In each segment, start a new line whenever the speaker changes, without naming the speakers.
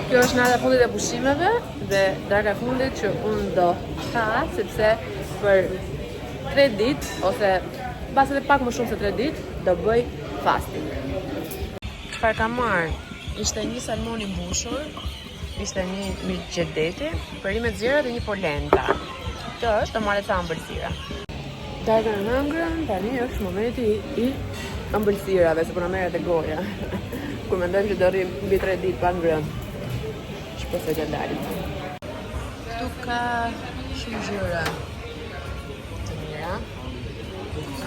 Kjo është nata e fundit e pushimeve dhe darka e fundit që unë do ha, sepse për 3 ditë ose mbase edhe pak më shumë se 3 ditë do bëj fasting. Çfarë kam marrë? Ishte një salmon i mbushur, ishte një mish gje deti, perime të ziera dhe një polenta. Kjo është, do marrë ca ëmbëlsira. Darkën e hëngrëm, tani është momenti i ëmbëlsirave, se po na merret e goja. Kur mendojmë që do rrim mbi 3 ditë pa ngrënë. Shpresoj t'ja dalim. Këtu ka shumë gjëra të mira.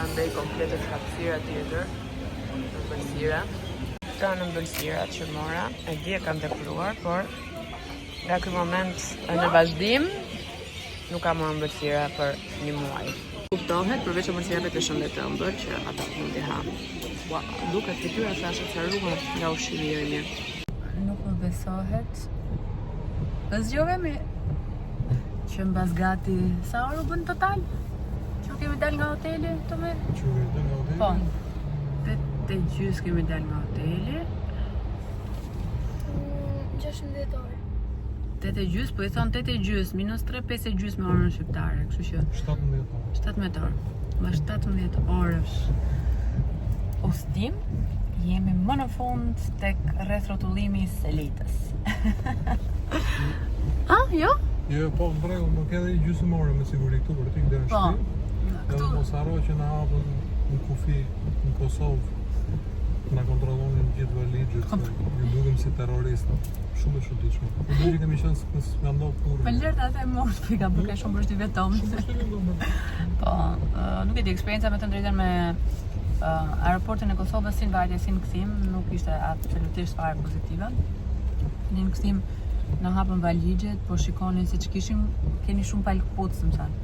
Andej komplet është hapësira tjetër. Ëmbëlsira. Këto janë ëmbëlsirat që mora, e di e kam tepruar, por nga ky moment në vazhdim nuk ka më ëmbëlsira për një muaj. Kuptohet përveç ëmbëlsirave të shëndet të ëmbël që ata mund t'i hanë. Ua, duket fytyra sa është acaruar nga ushqimi jo i mirë. Nuk më besohet. Dhe zgjohemi që mbas gati sa orë u bën total? Që kemi dalë nga hoteli, Tomi?
Që kemi dalë nga hoteli?
Po. Tetë e gjys kemi dalë nga hoteli.
16 orë.
8 e gjys, po i thon 8 e gjys, minus 3, 5 e gjys me orën shqiptare, kështu që
17 orë.
17 orë. Mbas 17 orësh udhëtim, jemi më në fund tek rreth rrotullimi i Selitës. ah, jo?
Jo, jo, po, në rregull, më ke edhe një gjysmë ore me siguri këtu për të ikë deri në
Po.
shtëpi. Edhe
Këtu
mos harro që na hapën në kufi në Kosovë, na kontrollonin gjithë valixhet, se ju dukem si terrorista. Shumë e çuditshme. Po do që kemi qenë s'ka s'ka ndodhur kurrë.
Po lërë ta them mos, po i ka bërë shumë përshtypje Tomit.
Shumë përshtypje më bën.
Po, ë, nuk e di, eksperienca me të drejtën me ë, aeroportin e Kosovës si në vajtje si në kthim nuk ishte absolutisht fare pozitive. Në në kthim na hapën valixhet, po shikonin se ç'kishim, keni shumë palë këpucë, më thanë.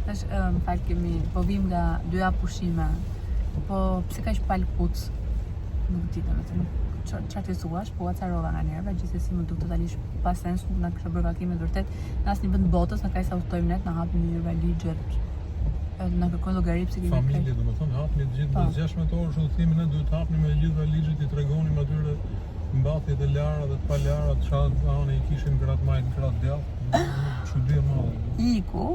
Thash, ë, më fal, kemi, po vim nga dy javë pushime. Po pse kaq palë këpucë? Nuk di, domethënë, çfarë çfarë të thuash, po u acarova nga nerva, gjithsesi më duk totalisht pa sens, nuk na kishte bërë vaki me të vërtet në asnjë vend botës, në kaq sa udhëtojmë ne, na hapin një valixhet, edhe na kërkojnë llogari pse kemi kaq.
Familje, domethënë hapni të gjithë
Po.
mbas 16 orësh udhëtimin ne duhet të hapni me gjithë valixhet i tregonim atyre mbathjet e lara dhe të palara, çfarë anë i kishim në krah të majtë, në krah të djathtë. Çudi e madhe.
Iku,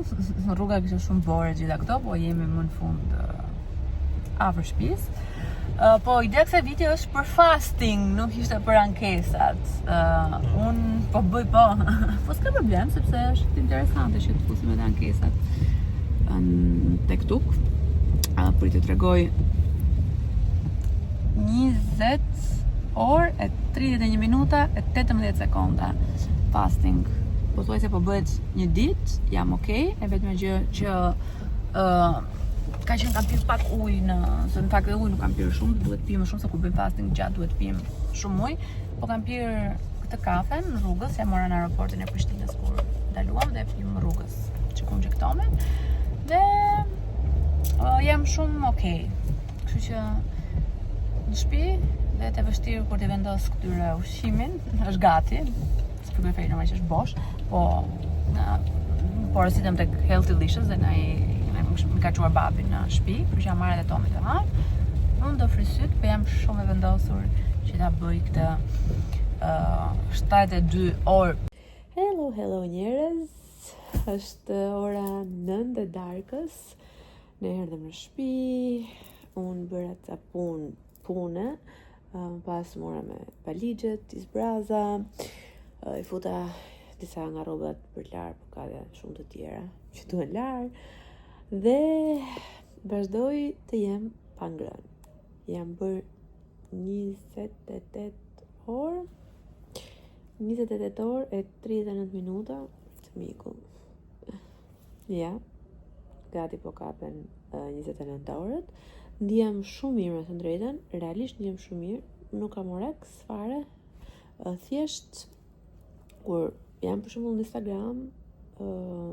rruga kishte shumë borë gjitha këto, po jemi më në fund ë, afër shtëpisë. Uh, po ideja kësaj viti është për fasting, nuk ishte për ankesat. Uh, unë po bëj po, po s'ka problem sepse është interesante që të fusim edhe ankesat në tek tuk. Uh, për të tregoj 20 orë e 31 minuta e 18 sekonda fasting. Pothuajse po bëhet një ditë, jam okay, e vetmja gjë që ë ka qenë kam pirë pak ujë në, se në fakt edhe ujë nuk kam pirë shumë, duhet pi më shumë se kur bëjmë fasting gjatë duhet pim shumë ujë, po kam pirë këtë kafen në rrugës, ja mora në aeroportin e Prishtinës kur ndaluam dhe e pim rrugës që ku injektomen dhe uh, jam shumë okay. Kështu që në shtëpi dhe e vështirë kur t'i vendos këtyre ushqimin, është gati, frigoriferi normal që është bosh, po na porositëm tek Healthy Licious dhe na i na më ka çuar babi në shtëpi, kështu që jam marrë edhe Tomi të ha. Unë do fry syt, po jam shumë e vendosur që ta bëj këtë uh, 72 orë. Hello, hello njerëz. Është ora 9 e darkës. Ne erdhëm në shtëpi. Unë bëra ca punë pune. Më pas mora me valixhet, i zbraza, i futa disa nga rrobat për larë, po ka dhe shumë të tjera që duhen larë. Dhe vazhdoj të jem pa ngrënë. Jam bërë 28 orë, 28 orë e 39 minuta të miku. Ja, gati po kapen uh, 29 orët. Ndihem shumë mirë me të drejtën, realisht ndihem shumë mirë, nuk kam oreks fare. Uh, thjesht kur jam për shembull në Instagram, uh,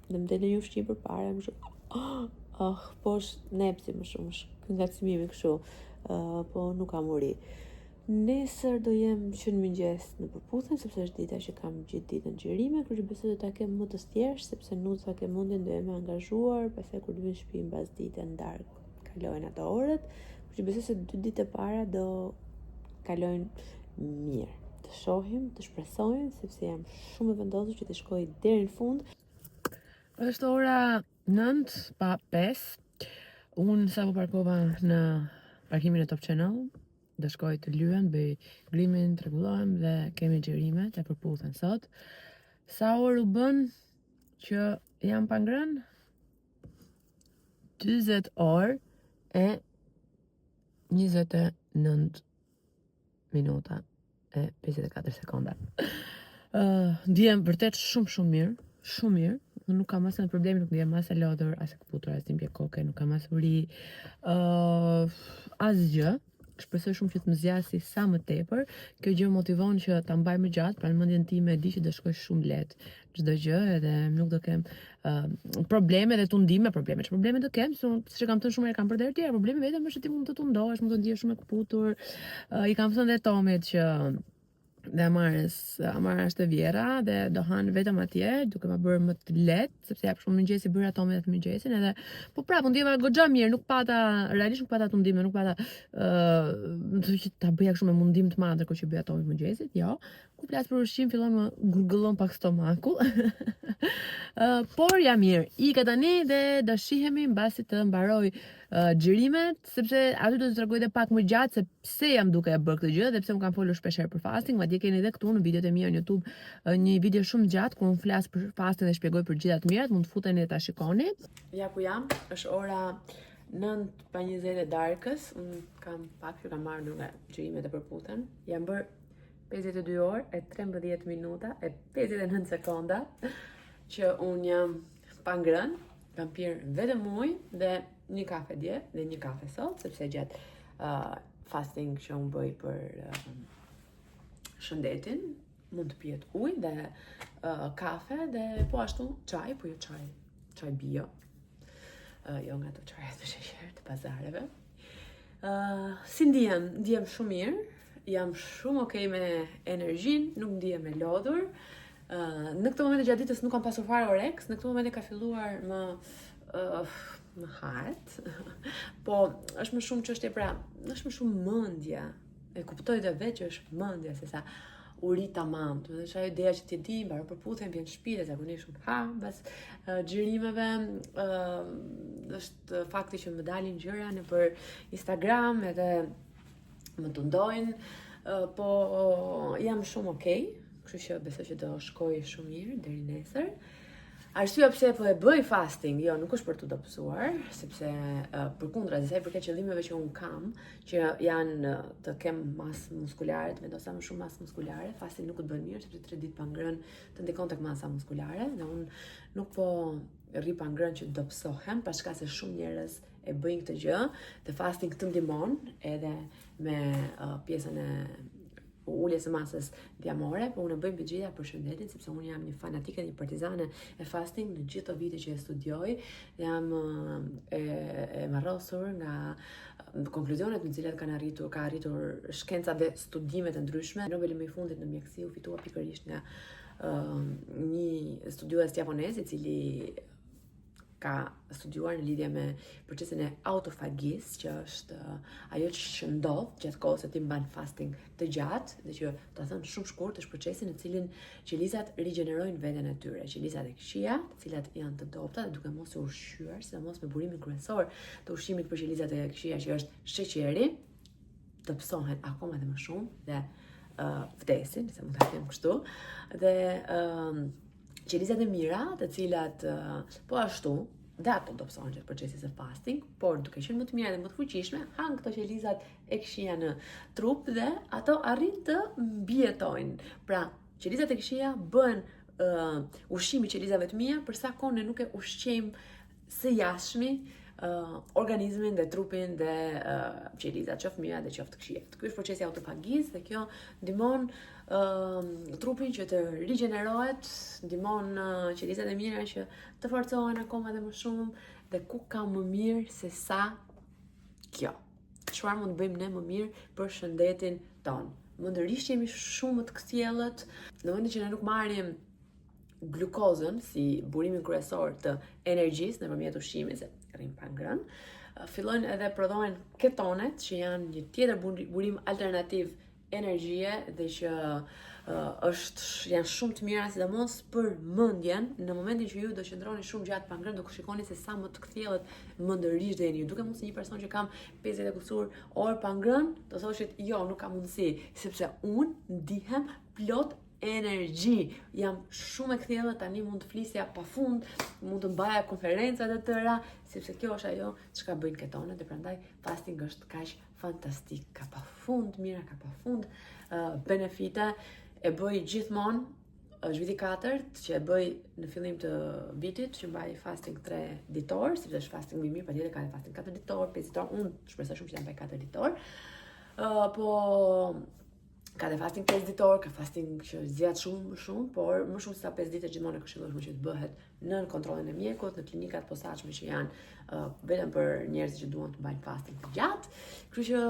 dhe më del një ushqim përpara, jam kështu, oh, oh, po është nepsi më shumë, është ky ngacmimi kështu, uh, po nuk kam uri. Nesër do jem që në mëngjes në Përputhen, sepse është dita që kam gjithë ditën xhirime, kështu që besoj do ta kem më të thjeshtë, sepse nuk do ta kem mendjen do jem e angazhuar, pastaj kur të vi në shtëpi mbas dite në darkë kalojnë ato orët, kështu që besoj se dy ditë e para do kalojnë mirë. Të shohim, të shpresojmë, sepse jam shumë e vendosur që të shkoj deri në fund. Është ora 9 pa 5. Unë sapo parkova në parkimin e Top Channel. Do shkoj të lyhem, bëj grimin, të rregullohem dhe kemi xhirimet e Përputhen sot. Sa orë u bën që jam pa ngrënë? 40 orë e 29 minuta e 54 sekonda. Ndihem vërtet shumë shumë mirë, shumë mirë. Unë nuk kam asnjë problem, nuk ndihem as e lodhur, as e këputur, as dhimbje koke, nuk kam as uri, asgjë. Shpresoj shumë që të më zgjasi sa më tepër. Kjo gjë motivon që ta mbaj më gjatë, pra në mendjen time e di që do shkoj shumë lehtë çdo gjë edhe nuk do kem probleme dhe tundime, probleme. Ç'probleme probleme do kem, se unë, siç e kam thënë shumë herë, kam për të tjera, problemi vetëm është që ti mund të tundohesh, mund të ndihesh shumë e këputur. I kam thënë dhe Tomit që dhe Amarës, Amara është e vjehrra dhe do han vetëm atje, duke ma bërë më të lehtë, sepse ja për shumë mëngjesi bëra Tomit atë mëngjesin edhe po prapë u ndjeva goxha mirë, nuk pata realisht nuk pata tundime, nuk pata ë uh, që ta bëja kështu me mundim të madh ndërkohë që bëja Tomit mëngjesit, jo. Kur flas për ushqim fillon më gurgullon pak stomaku. uh, por jam mirë. Ika tani dhe do shihemi mbasi të mbaroj uh, xhirimet, sepse aty do të tregoj edhe pak më gjatë se pse jam duke e bërë këtë gjë dhe pse unë kam folur shpesh herë për fasting, madje keni edhe këtu në videot e mia në YouTube uh, një video shumë gjatë ku unë flas për fasting dhe shpjegoj për gjitha të mirat, mund të futeni dhe ta shikoni. Ja ku jam, është ora 9 pa 20 e darkës, unë kam pak që kam marrë nga xhirimet e Përputhen. Jam bërë 52 orë e 13 minuta e 59 sekonda që unë jam pa ngrënë, kam pirë vetëm ujë dhe një kafe dje dhe një kafe sot, sepse gjatë uh, fasting që unë bëj për uh, shëndetin, mund të pihet ujë dhe uh, kafe dhe po ashtu çaj, po jo çaj, çaj bio. Uh, jo nga ato çajat me sheqer të pazareve. Uh, si ndihem? Ndihem shumë mirë. Jam shumë okay me energjinë, nuk ndihem e lodhur. Uh, në këtë moment gjatë ditës nuk kam pasur fare oreks, në këtë moment ka filluar më uh, më hahet. po është më shumë çështje pra, është më shumë mendja. E kuptoj dhe vetë që është mendja se sa uri tamam. Do të thotë ajo ideja që ti di, mbaron Përputhen, vjen në shtëpi dhe zakonisht unë ha mbas uh, xhirimeve, uh, është fakti që më dalin gjëra nëpër Instagram edhe më tundojnë, uh, po jam shumë okay, kështu që besoj që do shkoj shumë mirë deri nesër. Arsyeja pse po e bëj fasting, jo, nuk është për të dobësuar, sepse uh, përkundrazi sa i përket qëllimeve që un kam, që janë uh, të kem masë muskulare, të vendosa më shumë masë muskulare, fasting nuk të bën mirë sepse 3 ditë pa ngrënë të ndikon tek masa muskulare dhe un nuk po rri pa ngrënë që të dobësohem, paçka se shumë njerëz e bëjnë këtë gjë, dhe fasting të ndihmon edhe me uh, pjesën e uljes së masës dhjamore, po unë e bëj mbi të gjitha për shëndetin, sepse unë jam një fanatike dhe një partizane e fasting në gjithë ato vite që e studioj, dhe jam e, e marrosur nga konkluzionet në të cilat kanë arritur, ka arritur shkenca dhe studimet e ndryshme. Nobeli më i fundit në mjekësi u fitua pikërisht nga uh, një studiues japonez i cili ka studiuar në lidhje me procesin e autofagisë, që është uh, ajo që ndodh gjatë kohës se ti mban fasting të gjatë, dhe që ta thënë shumë shkurt është procesi në cilin qelizat rigjenerojnë veten e tyre. Qelizat e këqija, të cilat janë të dobëta dhe duke mos u ushqyer, sidomos me burimin kryesor të ushqimit për qelizat e këqija që është sheqeri, dobësohen akoma dhe më shumë dhe uh, vdesin, se mund ta them kështu. Dhe uh, qelizat e mira, të cilat po ashtu dhe ato dobësohen gjatë procesit të fasting, por duke qenë më të mira dhe më të fuqishme, han këto qelizat e këqija në trup dhe ato arrin të mbijetojnë. Pra, qelizat e këqija bëhen uh, ushqimi i qelizave të mia për sa kohë ne nuk e ushqejmë së jashtmi uh, organizmin dhe trupin dhe uh, qelizat, qoftë mira dhe qoftë të këqija. Ky është procesi i autofagjisë dhe kjo ndihmon uh, trupin që të rigjenerohet, ndihmon uh, qelizat e mira që të forcohen akoma dhe më shumë dhe ku ka më mirë se sa kjo. Çfarë mund të bëjmë ne më mirë për shëndetin tonë? Mendërisht jemi shumë më të kthjellët, në momentin që ne nuk marrim glukozën si burimin kryesor të energjisë nëpërmjet ushqimit, se rrim pa ngrënë, fillojnë edhe prodhohen ketonet që janë një tjetër burim alternativ energjie dhe që uh, është janë shumë të mira sidomos për mendjen në momentin që ju do qëndroni shumë gjatë pa ngrënë do shikoni se sa më të kthjellët mendërisht do jeni. Ju dukem unë si një person që kam 50 e kusur orë pa ngrënë, do thoshit jo, nuk ka mundësi, sepse unë ndihem plot energji. Jam shumë e kthjellët, tani mund të flisja pafund, mund të mbaja konferenca të tëra, sepse kjo është ajo çka bëjnë ketonet dhe prandaj fasting është kaq fantastik, ka pafund mira, ka pafund uh, benefite. E bëj gjithmonë, është viti katërt që e bëj në fillim të vitit që mbaj fasting 3 ditor, sepse është fasting më i mirë, patjetër ka edhe fasting 4 ditor, 5 ditor, unë shpresoj shumë që ta mbaj 4 ditor. Uh, po ka dhe fasting 5 ditor, ka fasting që zgjat shumë më shumë, por më shumë se sa 5 ditë gjithmonë e këshillueshme që të bëhet nën kontrollin e mjekut, në klinikat posaçme që janë uh, vetëm për njerëz që duan të mbajnë fasting të gjatë. Kështu që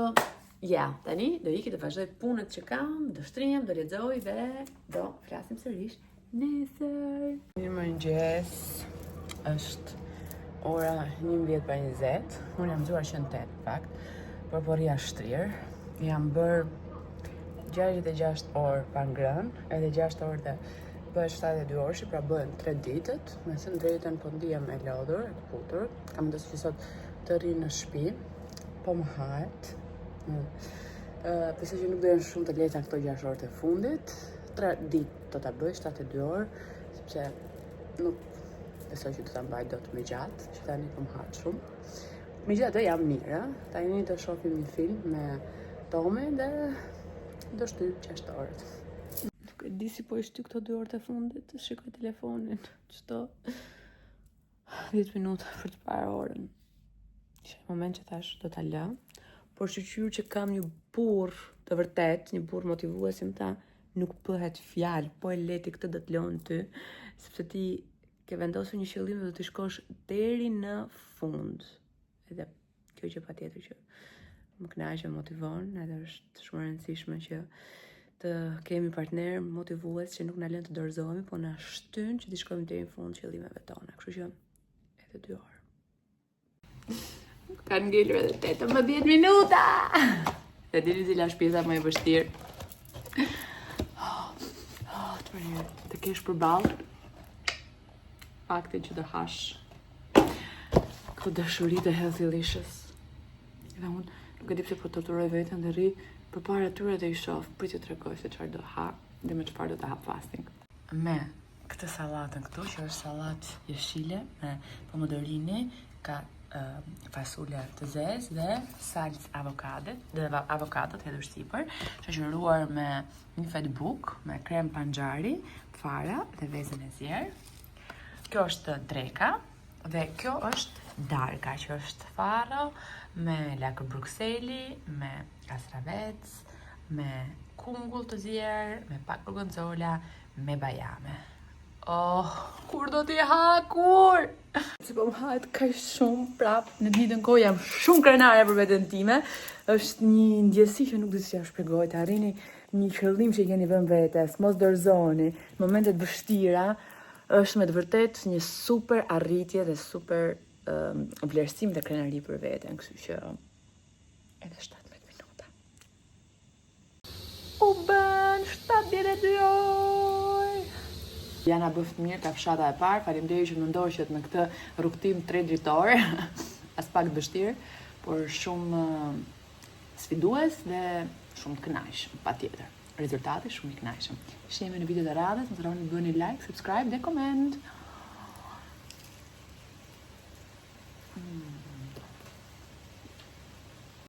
ja, tani do iki të vazhdoj punët që kam, do shtrihem, do lexoj dhe do flasim sërish nesër. Mirëmëngjes. Është ora 11 pa 20. Unë jam zgjuar që në 8 në fakt, por po rria shtrirë. Jam bërë 66 orë pa ngrënë, edhe 6 orë dhe bëhet 72 orë, pra bëhen 3 ditët. Me thënë drejtën po ndihem e lodhur, e këputur. Kam vendosur që sot të rri në shtëpi, po më hahet. Mm. Uh, besoj që nuk do jenë shumë të lehta këto 6 orët e fundit. 3 ditë do ta bëj 72 orë, sepse nuk besoj që do ta mbaj dot më gjatë, që tani po më hahet shumë. Megjithatë jam mirë, ë. Tani do shohim një film me Tomin dhe do shtyj 6 orët. Nuk e di si po i shty këto 2 orët e fundit, të shikoj telefonin çdo 10 minuta për të parë orën. Ishte një moment që thash do ta lë, por shyqyr që kam një burr të vërtet, një burr motivues që më tha nuk bëhet fjalë, po e le ti këtë do të lënë ty, sepse ti ke vendosur një qëllim dhe do t'i shkosh deri në fund. Edhe kjo gjë patjetër që më kënaq e motivon, edhe është shumë e rëndësishme që të kemi partner motivues që nuk na lën të dorëzohemi, po na shtyn që t'i shkojmë deri në fund qëllimeve tona. Kështu që edhe 2 orë. Kanë ngelur edhe 18 minuta. Dhe dini cila është pjesa më e vështirë. Oh, oh, të përherë, të kesh përballë faktin që do hash këto dashuritë e Healthylicious. Dhe unë nuk e di pse po torturoj veten dhe rri përpara tyre dhe i shoh, prit t'ju tregoj se çfarë do ha dhe me çfarë do të hap fasting. Me këtë sallatën këtu, që është sallatë jeshile me pomodorini, ka uh, fasule të zezë dhe salcë avokade, dhe avokado të hedhur sipër, shoqëruar me një fetë bukë me krem panxhari, fara dhe vezën e zier. Kjo është dreka dhe kjo është darka, që është faro me lakër brukseli, me kastravec, me kungull të zier, me pak gorgonzola, me bajame. Oh, kur do t'i ha, kur? Se po më hahet kaq shumë prap në të njëjtën kohë jam shumë krenare për veten time. Është një ndjesi që nuk di si ja shpjegoj, të arrini një qëllim që i keni vënë vetes, mos dorëzoni, në momentet vështira është me të vërtetë një super arritje dhe super um, vlerësim dhe krenari për veten, kështu që edhe 17 minuta. U bën 72 orë. Jana bëft mirë kafshata e parë, faleminderit që më ndoqët në këtë rrugëtim 3 ditor, as pak të vështirë, por shumë sfidues dhe shumë të kënaqshëm, patjetër. Rezultati shumë i kënaqshëm. Shihemi në videot e radhës, mos harroni të bëni like, subscribe dhe koment.